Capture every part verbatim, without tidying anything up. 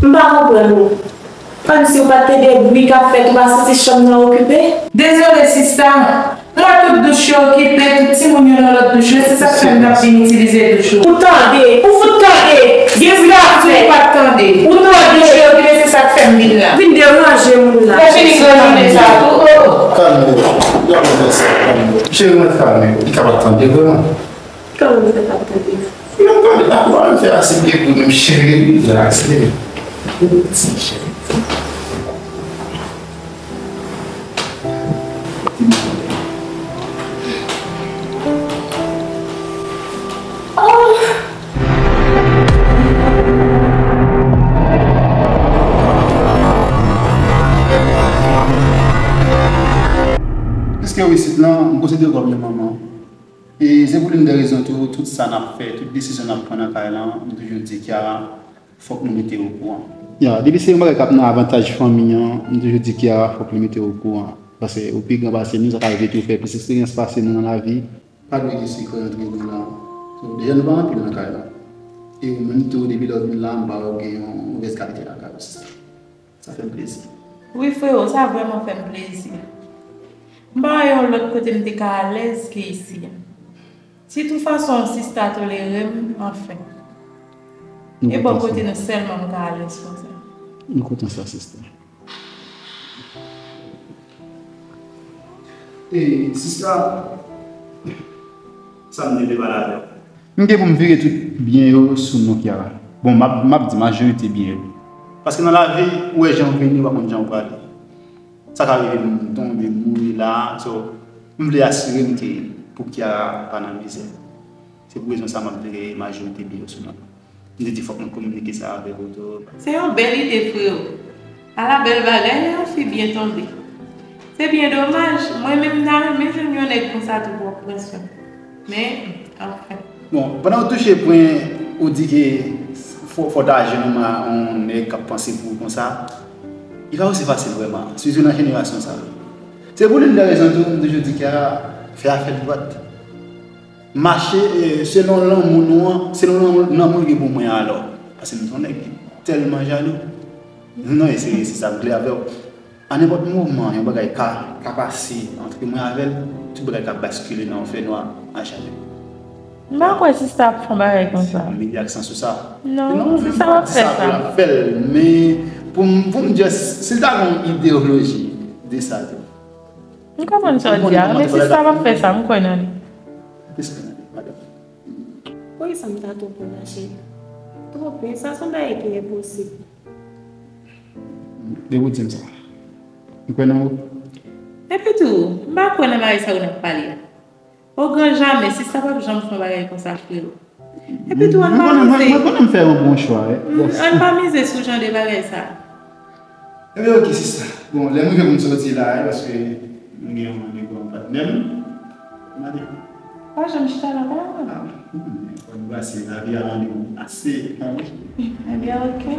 M pa konprann ou. Kòmsi w pa t tande bri k ap fèt, ou pa santi chanm nan okipe? Dezole, sista. M wè tout douch yo okipe, tout timoun yo nan lòt douch yo, se sa k fè m t ap vin itilize douch ou. Ou tande, ou fout tande. Gen bri k ap fèt. Ou pa t tande. Ou tande. Tout douch yo okipe, se sa k fè m vin la. Vin deranje moun la. Lè fini gran jounen sa tou, oh, oh. Kalme w. Yo ap fè sa, kalme w. Cheri, mwen kalme w. Li ka pa t tande vrèman. Kòman m fè pa t tande? Yo, m tande la, m fè ase byen pou menm cheri, wi, relax, li. Ti cheri. Piske w isit lan, m konsidere w kòm yon manman. E se pou youn dè rezon tou, tout sa n ap fè, tout desizyon n ap pran nan kay lan, m toujou di Kiara, fòk nou mete yo okouran. Ya, depi se yon bagay k ap nan avantaj fanmi an, m toujou di Kiara, fòk li mete yo okouran. Paske ou pi gran pase nou, sa ka rive tou fè plis eksperyans pase nou nan lavi. Pa dwe gen sekrè antre nou lan. So, deja nou pa anpil nan kay lan. E ou menm tou, depi lè w vin la, m pa wè w gen yon movèz kalite lakay ou, sista. Sa fè m plezi. Wi, freo, sa vrèman fè m plezi. M pa wè yon lòt kote m te ka alèz ke isi a. Si tout fason sista tolere m, anfen. E bò kote nou sèlman m ka alèz konsa. Nou kontan sa, sista. E, sista, sa m te vle pale avè w. M gen pou m vire tout byen yo sou non Kiara. Bon, m ap, m ap di majorite byen yo. Paske nan lavi, ou wè jan w vini, ou pa konn jan w prale. Sa ka rive moun tonbe, mouri la. So, m vle asire m ke pou Kiara pa nan mizè. Se pou rezon sa m ap vire majorite byen yo sou non. M te di fòk mwen kominike sa avèk ou tou. Se yon bèl ide, freo. Ala bèl bagay lè yon fi byen tonbe. Se byen domaj, mwen menm m ta renmen jwenn yon nèg konsa tou pou w ap pran swen. Men, anfen. Bon, pandan w touche pwen ou di ke fò, fò w ta jwenn yon ma-, yon nèg k ap panse pou ou konsa, li pa osi fasil vrèman, sitou nan jenerasyon sa yo. Se pou youn dè rezon tou, m toujou di Kiara, fè afè l dwat. Mache, eh, selon lanmou nou an, selon lanmou, lanmou li gen pou mwen alò. Paske m se yon nèg ki tèlman jalou. Non, e serye, se sa m vle avè w. A nenpòt moman, yon bagay ka, ka pase antre mwen avè l, tout bagay ka baskile nan yon fènwa a jamè. M pa kwè sista ap fè yon bagay konsa. Mete aksan sou sa. Non, non, sista pa ap fè sa. Pou l ap fè l, men pou m, pou m just, si l ta gen yon ideyoloji de sa tou. M konprann sa w di a, men sista pa ap fè sa, m kwè nan li. Respè nan li, madanm. Poukisa m ta twonpe w la, cheri? Twonpe, sa se yon bagay ki enposib. Depi w di m sa, m kwè nan ou. Epi tou, m pa kwè nan bagay sa yo n ap pale a. O gran jamè, sista p ap janm fè yon bagay konsa, freo. Epi tou, ann pa mize. Mwen konnen m fè yon bon chwa, wi. Ann pa mize sou jan de bagay sa. Ebyen, oke, sista. Bon, lè m rive pou m soti la, wi, paske m gen yon randevou ak patnè m. M ale. Pa janm chita la, pa. Ah, hmm, fò n brase, lavi a randevou ase. Ebyen, oke.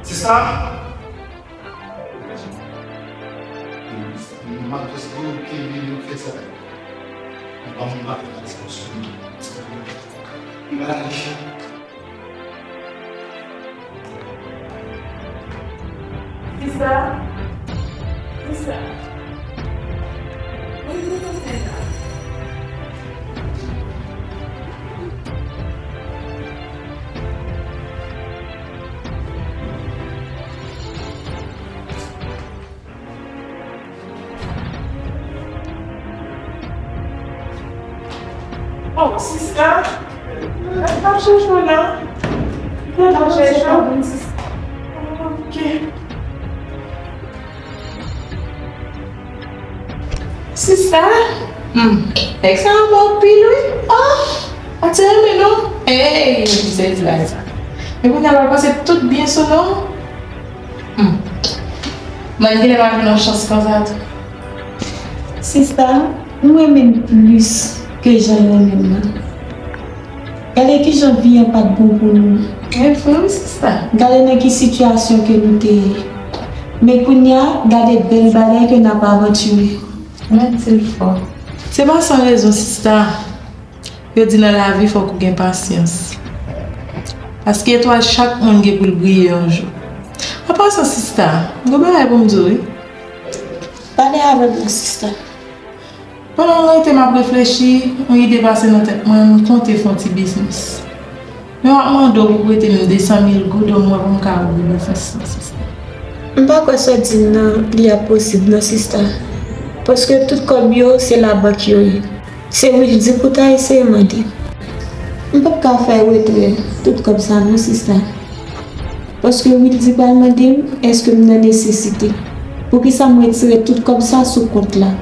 Sista! M ap jis di w kenbe nou fè sa. M pa, m pa fè sa sou nou. M pa lage. Sista, sista, mwen vin kontan la. Oh, sista, lè m ap chèche w la. Lè m ap chèche w. Ok. Sista, hmm, nèg sa a bon anpil, wi. Oh, atire men non. Ey, mwen di se di bagay sa. Men kounye a, m ap pase tout byen sou non. Hmm. Mwen genlè pa jwenn yon chans konsa tou. Sista, M renmen l plis ke jan l renmen m nan. Gade kijan vi an pa t bon pou nou. Gade nan ki sitiyasyon ke nou te ye. Men kounye a, gade bèl bagay ke n ap avantire. Mèt di l fò. Se pa san rezon, sista. Yo di nan lavi fòk ou gen pasyans. Paske etwal chak moun gen pou l briye yon jou. An pasan, sista, m gen bagay pou m di w, wi. Pale avè m non, sista. Pandan m rete m ap reflechi, yon ide pase nan tèt mwen, m konte fè yon ti biznis. Men m ap mande w pou w prete m de san mil goud omwen pou m ka ouvri biznis lan, sista. M pa kwè sa w di m nan li ap posib non, sista. Paske tout kòb yo, se labank yo ye. Se Wildy pou w ta eseye mande. M p ap ka fè w retire tout kòb sa non, sista. Paske Wildy pral mande m èske m nan nesesite. Poukisa m retire tout kòb sa sou kont la?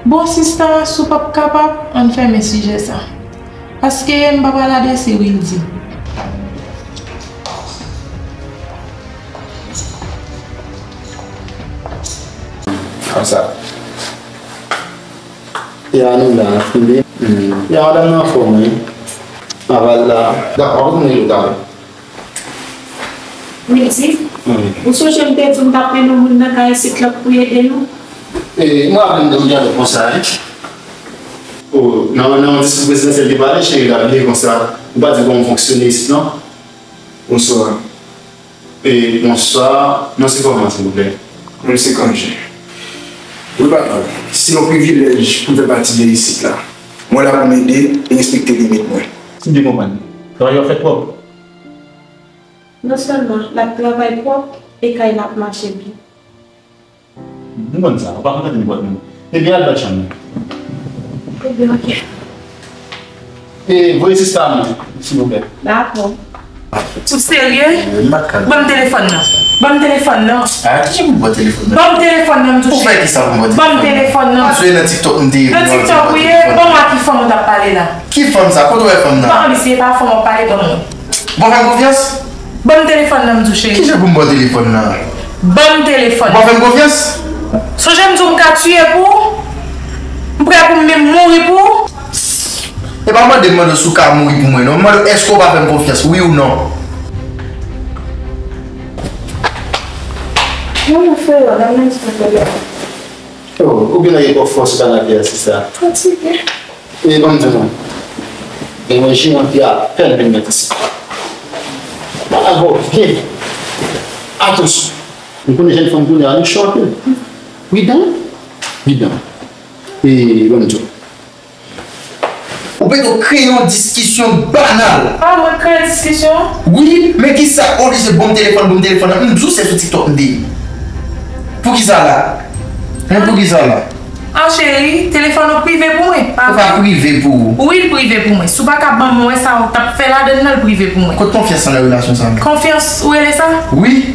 Bon, sista, si w p ap kapab, ann fèmen sijè sa. Paske m p ap pral adrese Wildy. Konsa. Ya, nou la, tande. Ya, madanm nan anfòm, wi. Aval la. Dakò, nou rele w talè. Wildy, ou sonje m te di w m t ap mennen yon moun nan kay isit la pou ede nou? E, m raple m te di w konsa, wi. O, nan, nan yon diskou prezidansyèl te pale, cheri la bliye konsa. Ou pa di kòman w fonksyone isit, non? Bonswa. E, bonswa. Non, se kòman, silvouplè? Mwen se Kanje. Wi, patwon. Se yon privilèj pou m fè pati de isit la. Mwen la pou m ede e respekte limit mwen. Si m byen konprann, travay w ap fè twòp. Non sèlman l ap travay pwòp e kay la ap mache byen. M konn sa, ou pa kontante nenpòt moun. Ebyen, al bat chanm nan. Ebyen, oke. E voye sista a mwen, silvouplè. Dakò. Ou serye? Ban m telefòn nan. Ban m telefòn nan. A, ki jan pou m pran telefòn nan? Ban m telefòn nan, m touche. Ou fè kisa pou m pran telefòn nan? Ban m telefòn nan. Sou nan TikTok m te ye. Nan TikTok ou ye? Ban m a ki fanm ou t ap pale la. Ki fanm sa? Kote w wè fanm nan? Non, misye, e pa fanm w ap pale, ban mwen. Ou pa fè m konfyans? Ban m telefòn nan, m di w, cheri. Kijan pou m ba w telefòn nan? Ban m telefòn. Ou pa fè m konfyans? Sonje m di w m ka tiye pou ou? M prè pou m menm mouri pou ou? E pa mande m mande w si w ka mouri pou mwen, non. M mande w èske w pa fè m konfyans, wi ou non? Non, non, frè, nan men sa, frè. Oh, ou gen lè gen twòp fòs sou kanapè a, sista. Fatige. E ban m di nou, gen yon jeyan ki apèn vin mèt isit. Bagay byen. Atansyon. Nou konnen jèn fanm kounye a, nou cho anpil. Pridan. Pridan. E ban m di w. Ou pito kreye yon diskisyon banal. Ah, mwen kreye diskisyon? Wi, men kisa oblije ban m telefòn, ban m telefòn nan? M di w se sou TikTok m te ye. Poukisa la? Men poukisa la? Ah, cheri, telefòn ou prive pou mwen. Ou pa prive pou ou. Wi, l prive pou mwen. Si w pa ka ban mwen sa ou t ap fè ladann nan, l prive pou mwen. Kot konfyans lan nan relasyon sa menm? Konfyans, ou rele sa? Wi.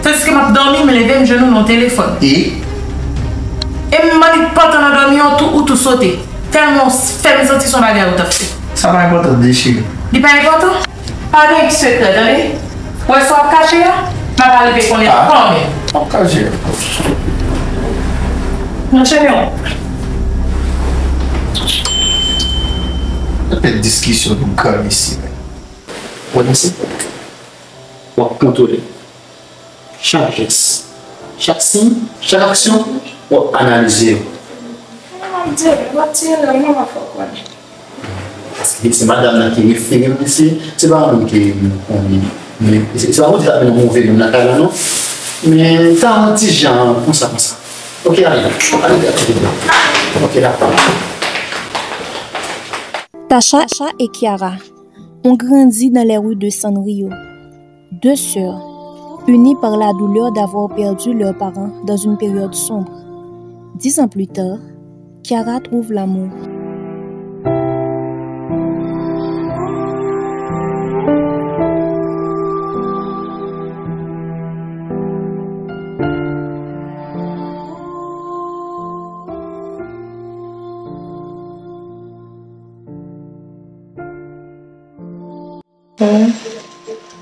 Tandiske m ap dòmi, m leve, m jwenn ou nan telefòn. E? E m mannik pantan nan dòmi an, tou, ou tou sote. Tèlman w fè m santi se yon bagay ou t ap fè. Sa pa enpòtan vre, cheri. Li pa enpòtan? Pa gen sekrè, tande. Ou wè sa w ap kache a? M ap rive konnen l kanmenm. W ap kache a. Nan chèmen w. Apèl diskisyon pou granmesi, men. Ou wè, mesye? W ap kontwole. Chak jès, chak siy, chak aksyon, w ap analize yo. Mwen ap di, mwen ap tire nan mwen, mwen fè w konnen. Paske se madanm nan ki refere m, mesye, se pa yon moun ke m konnen. Men se, se pa pou di l ap yon move moun nan kay la, non. Men ta yon ti jan konsa, konsa. Oke, ale, ale, ale. Oke, dakò. Tasha et Kiara ont grandi dans les rues de Sanrio. Deux sœurs, unies par la douleur d'avoir perdu leurs parents dans une période sombre. Dix ans plus tard, Kiara trouve l'amour.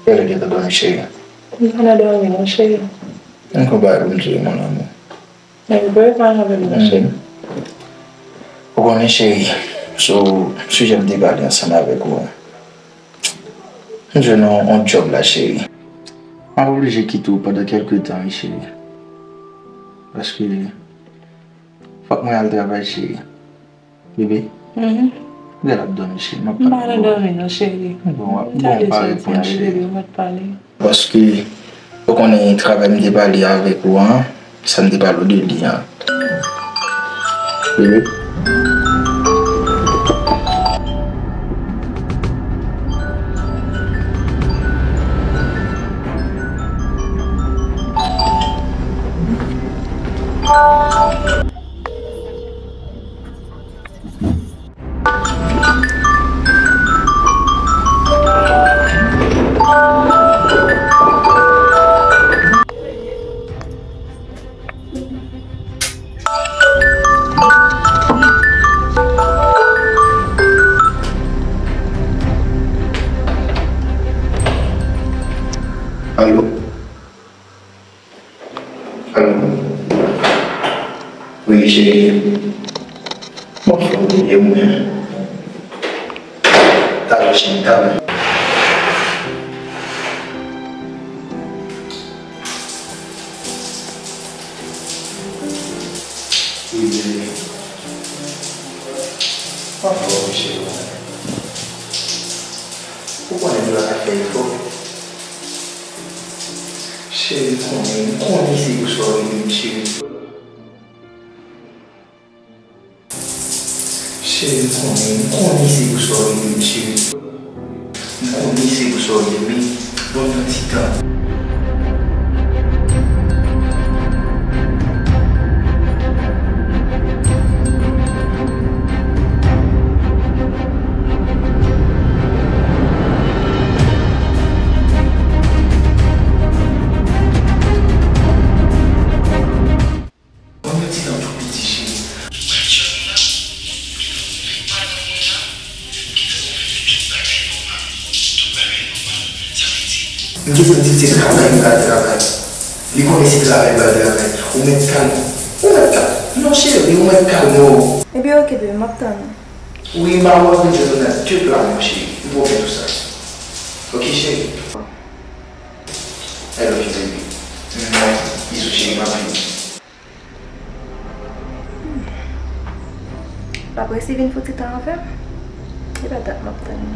Kèlè gentan dòmi, cheri? M pa nan dòmi non, cheri. Gen yon bagay pou m di w, mon amour. Enben, pale avè m non, cheri. Konnen, cheri, sou sijè m te pale ansanm avèk ou an, m jwenn yon, yon djòb la, cheri. M ap oblije kite w pandan kèlke tan, wi, cheri. Paske fòk mwen al travay, cheri. Bebe, mhm, lè l ap dòmi, cheri, m ap pale. M pa nan dòmi non, cheri. Bon, bon, pa reponn, cheri. Bebe, ou mèt pale. Paske, ou konnen travay m te pale avèk ou an, sa m te pale w de li an. Bebe. Alo? Alo? Wi, cheri. Bon, fò m te ye mwen. Talè, cheri, talè. Wi, bebe. Anfòm, cheri. Ou konnen m la ka fè efò. Cheri, m konnen, m konnen se pou sa w rele m, cheri. Cheri, m konnen, m konnen se pou sa w rele m, cheri. M konnen se pou sa w rele m, men ban m yon ti tan. Ban m yon ti tan tou piti, cheri. Ou wè djòb ou la, ou gentan konvenk madanm ou la, ou gentan konvenk li tout bagay nòmal, tout bagay nòmal. Sa vle di, m gentan di l se travay m pral travay. Li konnen se travay m pral travay. Ou mèt kalme w. Ou mèt kalme w. Non, cheri, ou mèt kalme w. Ebyen, oke, bebe, m ap tann ou. Wi, m a wè w jwenn nan de pla, mon cheri. M pwomèt ou sa. Oke, cheri. I love you, baby. Mwen, bizou, cheri, m ap vini. L ap resi vin fouti tan avè m. E pa dat m ap tann li.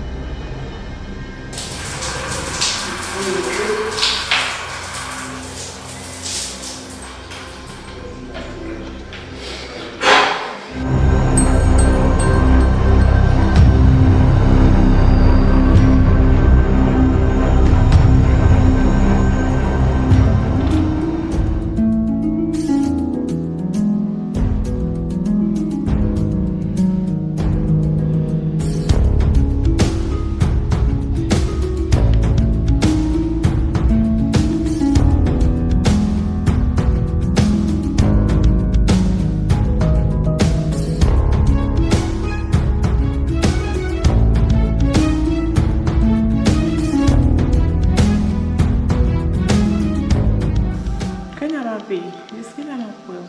Kounye a m ap vini. Jiskilè m ap wè w.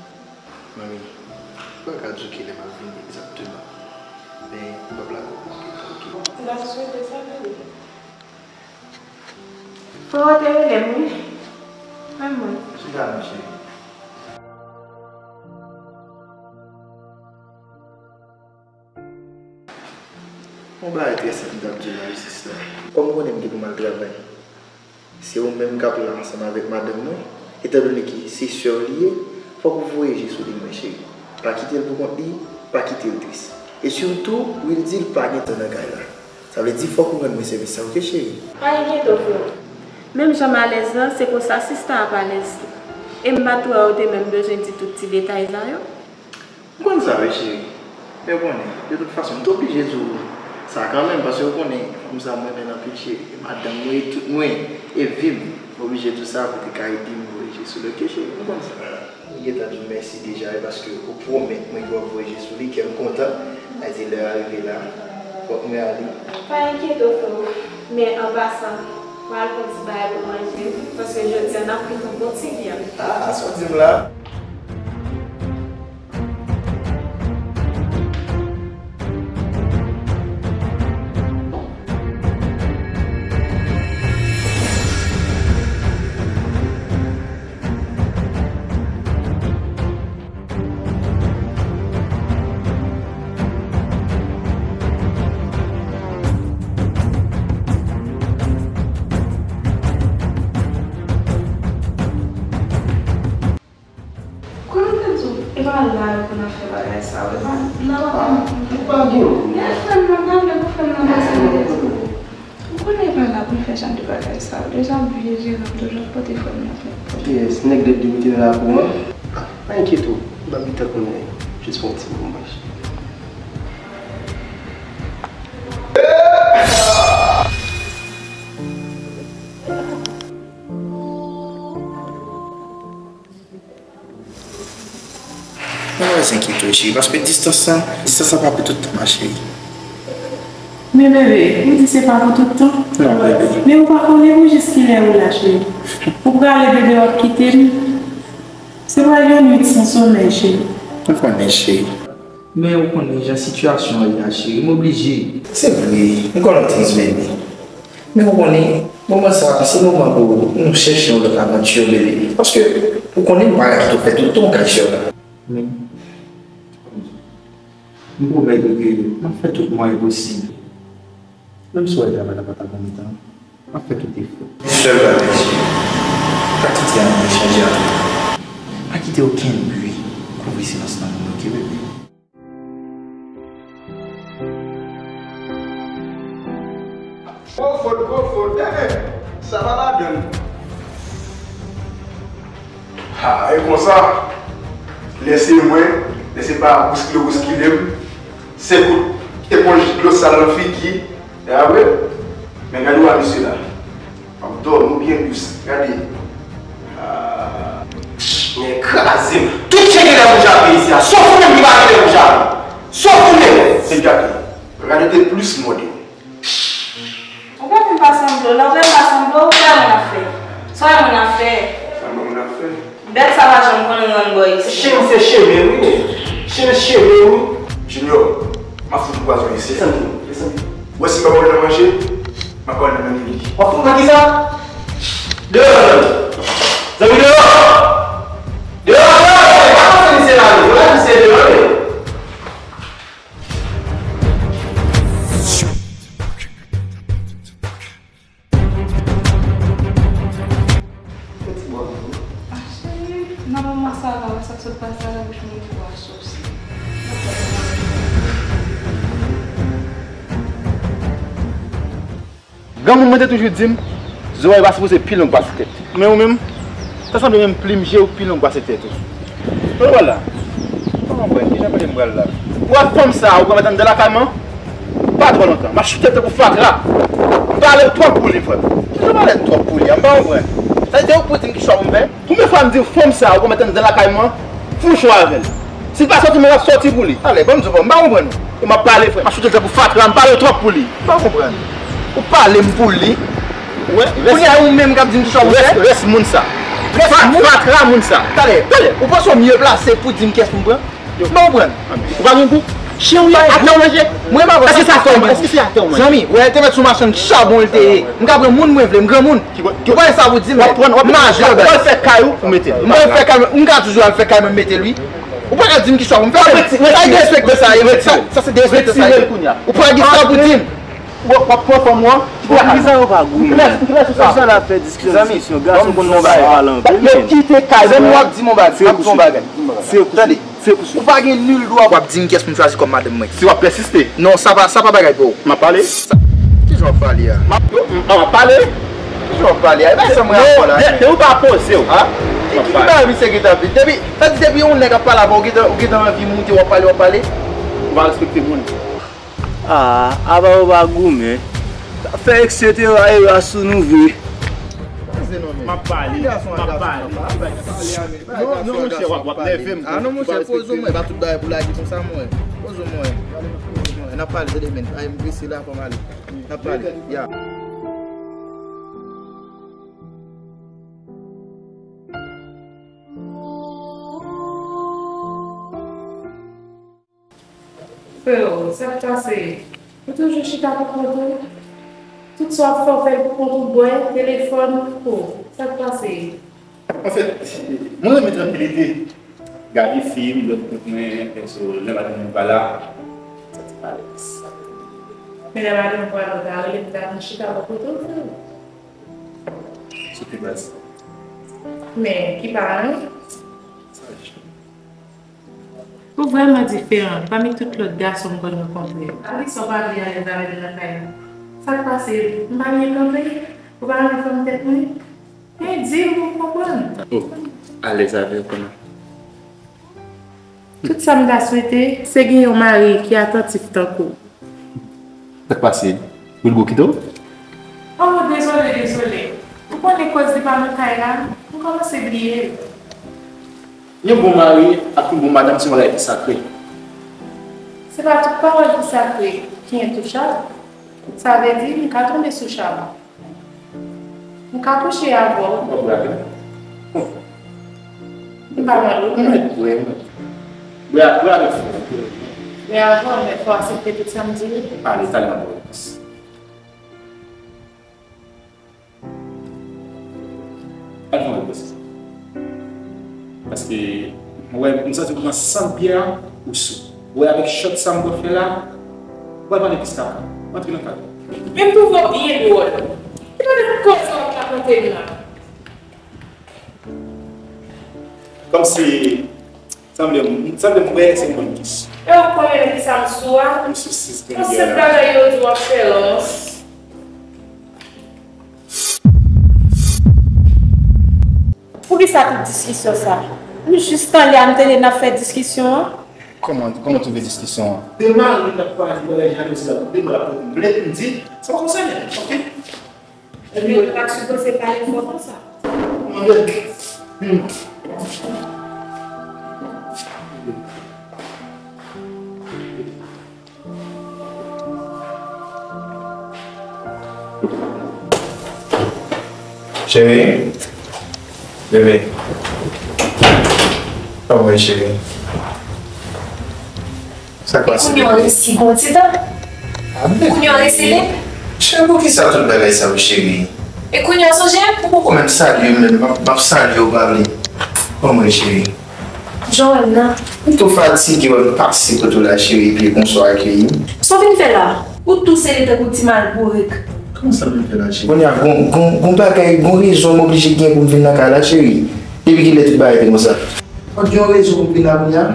Manmi, m pa ka di w kilè m ap vini egzakteman, men m p ap lage w pou anpil tan, oke? M ta swete sa, bebe. Fò w te rele m, wi. Menm mwen. Chita non, cheri. Yon bagay trè senp m t ap di w la, wi, sista. Kòm ou konnen m gen pou m al travay, se ou menm k ap la ansanm avèk madanm mwen, etandone ke se sè w li ye, fòk ou voye je sou li, mwen cheri. Pa kite l pou kont li, pa kite l tris. E sitou, Wildy pa gen tan nan kay la. Sa vle di fòk ou rann mwen sèvis sa, oke, cheri? Pa enkyete w, frè m. Menm jan m alèz lan, se konsa sista ap alèz tou. E m pa t wè w te menm bezwen di tout ti detay sa yo. M konn sa wi, cheri. Men w konnen, de tout fason, m t oblije di w sa kanmenm, paske w konnen, fanm sa mwen renmen l anpil, cheri. E madanm mwen, e tout mwen, e vi m. M oblije di w sa pou w te ka ede m voye je sou li, oke, cheri? M konn sa. M gentan di w mèsi deja, e paske ou pwomèt mwen ke w ap voye je sou li, kè m kontan. Sa di lè a rive la, fòk mwen ale. Pa enkyete w, frè m. Men an pasan, m al pran ti bagay pou manje, paske jodi a n ap kwit yon bon ti vyann. Ah, sa w di m la? Nan, pa gen. Lè frè m nan pale pou frè m nan pase m te di w. Ou konnen pa la pou l fè jan de bagay sa yo. Deja m vye jere m toujou ap pote frè m nan plent. Yes, nèg dèt de mete nan lakou an. Pa enkyete w, m ap gentan konnen jis pou yon ti moman. Mwen pa enkyete w, cheri, paske distans lan, distans lan pa pou tout tan, ma chérie. Men bebe, ou di se pa pou tout tan? Non, bebe. Men ou pa konnen pou jis kilè ou la, cheri. Ou prale, bebe, w ap kite m. Se pral yon nwit san somèy, cheri. Mwen konnen, cheri. Men ou konnen jan sitiyasyon an ye a, cheri, m oblije. Se vre, m konnen w tris, bebe. Men ou konnen, moman sa a, se moman pou nou chèche yon lòt avanti, bebe. Paske, ou konnen, m pa ka kite w fè tout tan w kay sè w la. Men, m pwomèt ou ke m ap fè tout mwayen posib. Menm si w wè travay la pa ta bon tan, m ap fè tout efò. Sèl bagay, cheri, pa kite anyen chanje atitid ou. Pa kite okenn bri kouvri silans nan moun, oke, bebe? Gwo fot, gwo fot, eh, sa pa ladan l. Ha, e konsa, lè se mwen, lè se pa bouskile, bouskile m, senk kout eponj dlo sal nan figi, e apre, men gade w a mesye la. M ap dòmi w byen dous. Gade. Ah. Men kraze m. Tout chen gen lè pou jape isi a. Sof ou menm ki pa gen lè pou jape. Sof ou menm. Se jape. Rade te plis mòde. Ou pa vin pa sanble w. Lè w vin pa sanble w, ou fè moun ap fè. Sa moun ap fè. Sa moun ap fè. Bèt sa pa janm konn rann bò isi. Chen se cheve wi. Chen cheve wi. Junior, m ap fout ou pwazon isi. Desann, desann. Ou wè si m pa ba w nan manje, m ap ba w nan men li. W ap fout mwen kisa? Deyò, zanmi. Zanmi, deyò! Deyò, deyò, deyò! Pa pase misye la, non. Ou la misye deyò, deyò. Fè ti bò. Ah, cheri, nan moman sa la, wè sa k sot pase a nan bouch mwen, ou a sosi. Granmoun mwen te toujou di m, zòrèy pa sipoze pi long pase tèt. Men ou menm, ta sanble menm plim je w pi long pase tèt ou. Mwen wè la. Mwen konprann kijan kote m pral la. Ou wè fanm sa a, ou pral met anndan lakay mwen? Pa twò lontan. M ap choute l tankou fatra. M pale twòp pou li, frè m. Kijan pale twòp pou li a? M pa konprann. Sa se ou k pou di m ki chwa pou m fè? Konbyen fwa m di w fanm sa a, ou pral met anndan lakay mwen? Fè yon chwa avè l. Si l pa sòti, mwen ap sòti pou li. Talè, ban m di w, m pa konprann ou. E m ap pale, frè. M ap choute l tankou fatra, m pale twòp pou li. M pa konprann. Ou pale m pou li. Ou wè, kounye a ou menm k ap di m ki chwa pou m fè? Rès, rès moun sa. Rès moun? Fatra moun sa. Talè, talè, ou panse w mye plase pou di m kiyès pou m pran? M pa konprann. Ou pa gen gou? Chen ou ye, atè w manje? Mwen pa konn. Èske se atè w manje? Èske se atè w manje? Zanmi, wè, te mèt sou machann chabon l te ye. M ka pran moun mwen vle, m granmoun. Ou pa gen sa pou di m. W ap pran, w ap, m majè, w ap fè kay ou, ou mete l. M pral fè kay mwen, m ka toujou al fè kay mwen, m mete l, wi. Ou pa ka di m ki chwa pou m fè. Sa derespekte sa, sa, sa se derespekte sa. Ou pa gen sa pou di m. W ap, w ap pran fanm ou an, kite lakay mwen. Kisa yo pa goumen? M klè, m klè sou sa. Kisa l ap fè diskisyon, diskisyon? Gason konn nan bagay pale anpil, men. Men kite kay mwen, w ap di m yon bagay, m ap di yon bagay. Se kousi. Tande. Se kousi. Ou pa gen nil dwa pou w ap di m kiyès pou m chwazi kòm madanm mwen. Si w ap pèsiste. Non, sa pa, sa pa bagay pou ou. M ap pale. Sa, kijan w ap pale a? M ap pale. Kijan w ap pale a? E pa sa mwen ap pale a. Depi w pa poze w. Ha? Ki, ki bagay misye gentan ap di? Depi, sa di depi yon nèg ap pale avè w, ou gentan, ou gentan anvi moute, w ap pale, w ap pale. Ou pa respekte moun. Ah, apa yo pa goumen. Fè et cetera era sou nou vre. M ap pale, m ap pale. Non, non, monchè, w ap, w ap nève m. Ah non, monchè, poze w, mwen, pa tout bagay pou lage konsa, mwen. Poze w, mwen. Poze w, mwen. N ap pale, tande, men. Ay, m prese la, fò m ale. N ap pale. Ya. Freo, sa k pase? Ou toujou chita pou kont ou? Tout sa w ap fè, w fè l pou kont ou, bwè, telefòn, o, sa k pase? Anfèt, mwen renmen trankilite. Gade fim, lòt kont mwen, pèso, lè madanm mwen pa la, santi m alèz. Men lè madanm ou pa la, ou ta rele m, ta vin chita bò kote w, freo. Sou ki baz? Men, ki pa anyen? Sa jis. Ou vrèman diferan pami tout lòt gason m konn rankontre yo. Alèksa, w pa vle alèz avè m nan kay la? Sa k pase? M pa byen kanpe? Ou pa renmen fòm tèt mwen? Men di m pou m konprann. Oh, alèz avè w kòman? Tout sa m ta swete, se gen yon mari ki atantif tankou w. Sa k pase? Wilgo kite w? Oh, dezole, dezole. Ou konnen koz li pa nan kay la, m kòmanse bliye l. Yon bon mari ak yon bon madanm se yon bagay ki sakre. Se pa tout pawòl ki sakre ki entouchab. Sa vle di, m ka tonbe sou cham. M ka kouche avè w. W ap brake? M pa mande w. Mwen, mwen, mwen. Bra, bra avè w. Mwen avè w, men fò w aksepte tout sa m di w. Ale, talè m ap ba w repons. Al fè yon repons. Paske, mwen, m santi w pran sant byè a, ou sou. Ou wè avèk shot sa m pral fè la, ou pral pale plis kaka. Antre nan kay. Men m twouve w byen dwòl. Ki tande koze w ap rakonte m la? Kòmsi, sanble m, sanble m wè se yon bann kis. E ou konnen nan kisa m sou a? M sou sis yon senp bagay yo di w ap fè lòs. Poukisa tout diskisyon sa? M jis tande a, m tande n ap fè diskisyon an. Kòman, kòman w twouve diskisyon an? De mari k ap pale bagay jalouzi la, de mari ap pote m plent, m di, sa pa konsène m, oke? Ebyen, ou pa t sipoze pale fò konsa. Mande. Hmm. Cheri, bebe, kòman w ye, cheri? Sa k pase? Kounye a w resi gon ti tan. Kounye a w resi lib. Cheri, poukisa tout bagay sa yo, cheri? E kounye a w sonje m? Ou poko menm salye m, menm m ap, m ap salye w, pa vle. Kòman w ye, cheri? Jan w wè m nan. M tou fatige wè m pase kote w la, cheri, epi konswa akeyi m. Sa w vin fè la? Ou tou sere tankou ti malbourik. Kòman sa m vin fè la, cheri? Kounye a, gon, gon, gon bagay, gon rezon m oblije gen pou m vin nan kay la, cheri. Depi kilè tout bagay te konsa? Fòk gen yon rezon pou m vin la kounye a.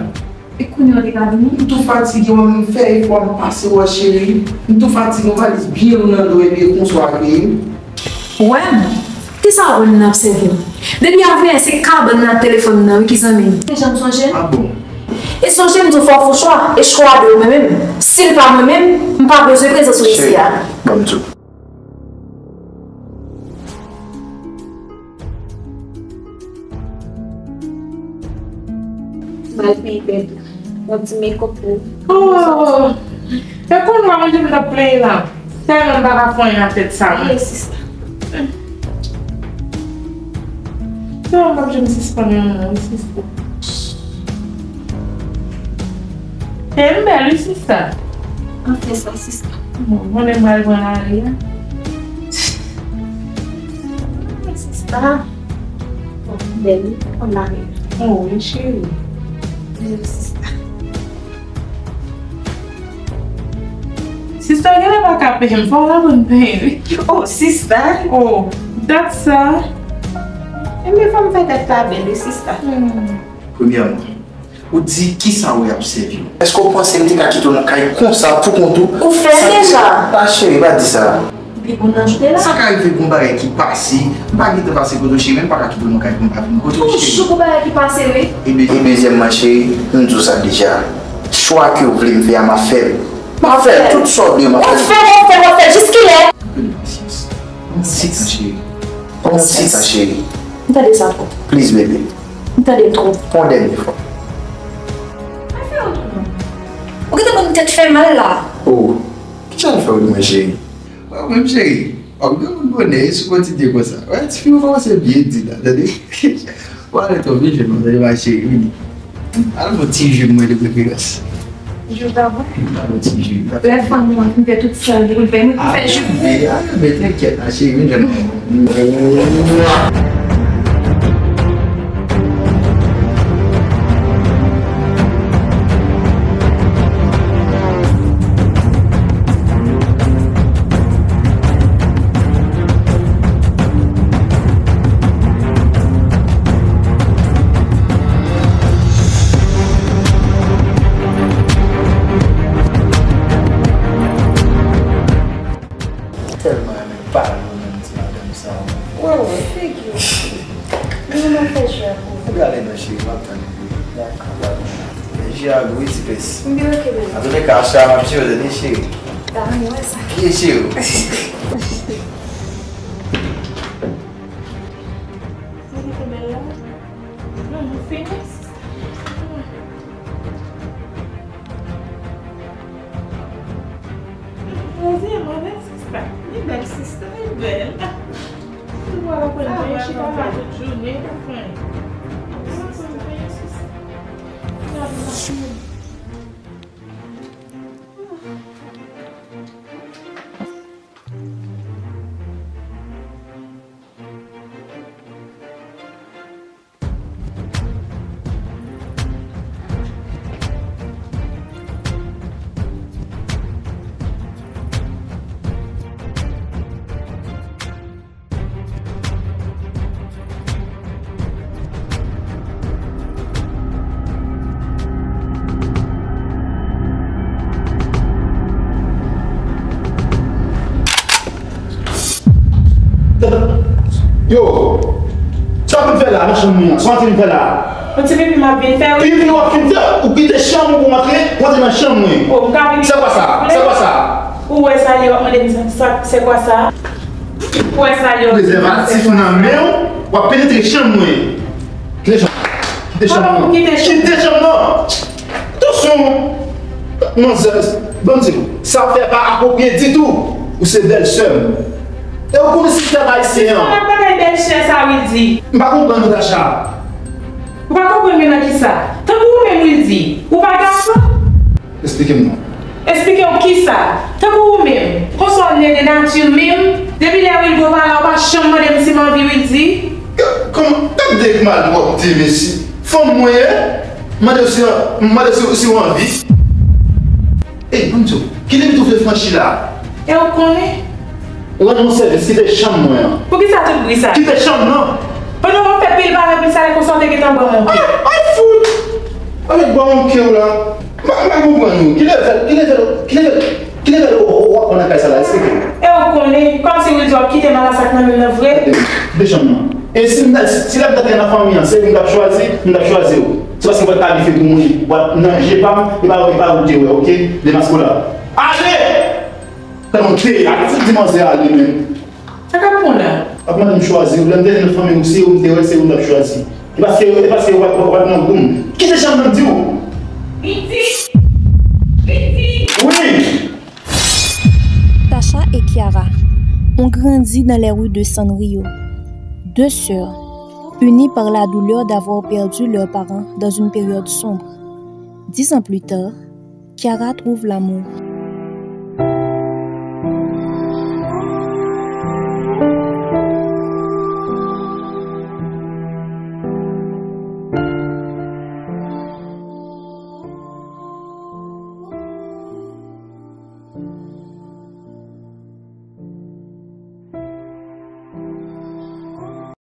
E kounye a w te ka vini? M tou fatige, mwen, m fè efò, m pase wè w, cheri. M tou fatige, yon valiz byen lou nan do, epi konswa akeyi m. Ou wè m? Kisa w wè m nan ap sèvi m? Depi avanyè se kabann nan ak telefòn nan wi ki zanmi m. Deja m sonje l. Ah bon? E sonje m di w fè w fè chwa, e chwa a de ou menm menm. Si l pa mwen menm, m pa bezwen prezans ou isi a. Cheri, ban m di w. M al peye bèl yon ti makeup pou ou. Oh! E konn mwen menm jan m t ap plenyen la. Tèlman m pa ka fè anyen ak tèt sa, mwen. Wi, sista. Non, m p ap janm sispann renmen w, wi, sista. E m bèl, wi, sista. Anfen sa, sista. Bon, konnen m pral pran lari a. Sista. Bon, bèl, wi, kòm lari a. Oh, wi, cheri. Bèl, sista. Sista, genlè pa ka peye m, fò w aprann peye, wi. Oh, sista. Oh, dat sa. Ebyen, fò m fè tèt la bèl, wi, sista. Hmm. Premyèman, ou di kisa w wè ap sèvi w? Èske w panse m te ka kite w nan kay konsa poukont ou? Ou fè l deja. Pa cheri, pa di sa. Li bon nan joute la. Sa ka rive gon bagay ki pase, m pa gentan pase kote w cheri, men m pa ka kite w nan kay pou m pa vin kote w cheri. Toujou gon bagay ki pase wi. E de-, e dezyèmman cheri, m di w sa deja. Chwa ke w vle m fè a, m ap fè l. M ap fè l, tout sa w di m ap fè l. W ap fè l, w ap fè l, w ap fè l, jiskilè? Anpil pasyans. Yon ti tan cheri. Yon ti tan cheri. M tande sa twòp. Please baby. M tande l twòp. Fè yon dènye fwa. Mwen fè yon dènye. Ou gentan ban m tèt fè mal la. Oh, kisa l fè w di mwen cheri? Wè, mwen cheri, w ap granmoun bonè, e sou kontidye konsa. Wè, tifi, ou kòmanse byen di la, tande? W ale twòp vin jwenn mwen, tande, ma cheri, vini. Al fè yon ti je pou mwen de preferans. Je dabò. Al fè yon ti je. Lè fanm nan fin fè tout sa l gen pou l fè, mwen pou fè je pou ou. Ah, men, ah, men, tenkèt, ma cheri, vin jwenn mwen. M byen oke, bebe. An tou le ka, sa m ap jere, tande, cheri. Ta renmen wè sa. Byen, cheri. Gade ki bèl la. Non, nou fini. Rosie, mwen bèl sista. Li bèl sista, li bèl. Ou wè la pou l chita la tout jounen, pou fè. Sa va, pou fè sista. Gade mache. Yo, sa w vin fè la nan chanm mwen an? Sa w antre vin fè la? Yon ti pipi m ap vin fè, wi. Pipi w ap vin fè? Ou kite chanm ou pou w antre, pou w antre nan chanm mwen. Oh, m ka pipi. Se kwa sa? Se kwa sa? Ou wè sa, li w ap mande m sa, sa, se kwa sa? Ou wè sa, li w ap vin fè? Prezèvatif nan men w, w ap penetre chanm mwen. Kite chanm. Kite chanm nan. Kite chanm. Kite chanm nan. Atansyon, manzè, ban m di w, sa w fè pa apwopriye ditou. Ou se bèlsè m. E w konnen sistèm ayisyen an. Sa bagay bèlsè sa, Wildy? M pa konprann ou, Tacha. Ou pa konprann mwen nan kisa? Tankou ou menm, Wildy, ou pa gason? Esplike m non. Esplike w kisa? Tankou ou menm, konsa w ne de nati menm, depi lè Wilgo pa la, ou pa janm mande m si m anvi, Wildy. Gad kòman, gad de malpwòpte, mesye. Fanm mwen ye, mande w si, mande w si, si w anvi. Ey, ban m di w, ki limit ou vle franchi la? E w konnen? Rann mwen sèvis, kite chanm mwen an. Poukisa tout bri sa? Kite chanm nan! Pandan w ap fè pil pale, pil sale konsa, w te gentan ban m yon ke. Ay, ay, fout! Avèk ban m yon ke w la. M pa, m pa konprann ou. Ki levèl, ki levèl, ki levèl, ki levèl ou, ou, ou ap pran nan kay sa la? Esplike m. E w konnen, kòmsi Wildy w ap kite malasak nan men m nan vre? Kite chanm nan. E si m ta, si, si lè m ta te nan fanmi an, se ou m t ap chwazi, m t ap chwazi w. Se paske w pa t kalifye pou mouri. W ap nan je pa m, e pa, e pa ou te wè, oke? Demaske w la. Ale! Tande, al fout di manzè ale menm. Sa k ap pran la? Ap mande m chwazi w. Lè m te nan fanmi w, se ou m te wè, se ou m t ap chwazi. E paske, e paske w ap, w ap nan gou m. Kite chanm nan, m di w. Wildy! Wildy! Wi! Tacha et Kiara ont grandi dans les rues de Sanrio. Deux sœurs, unies par la douleur d'avoir perdu leurs parents dans une période sombre. Dix ans plus tard, Kiara trouve l'amour.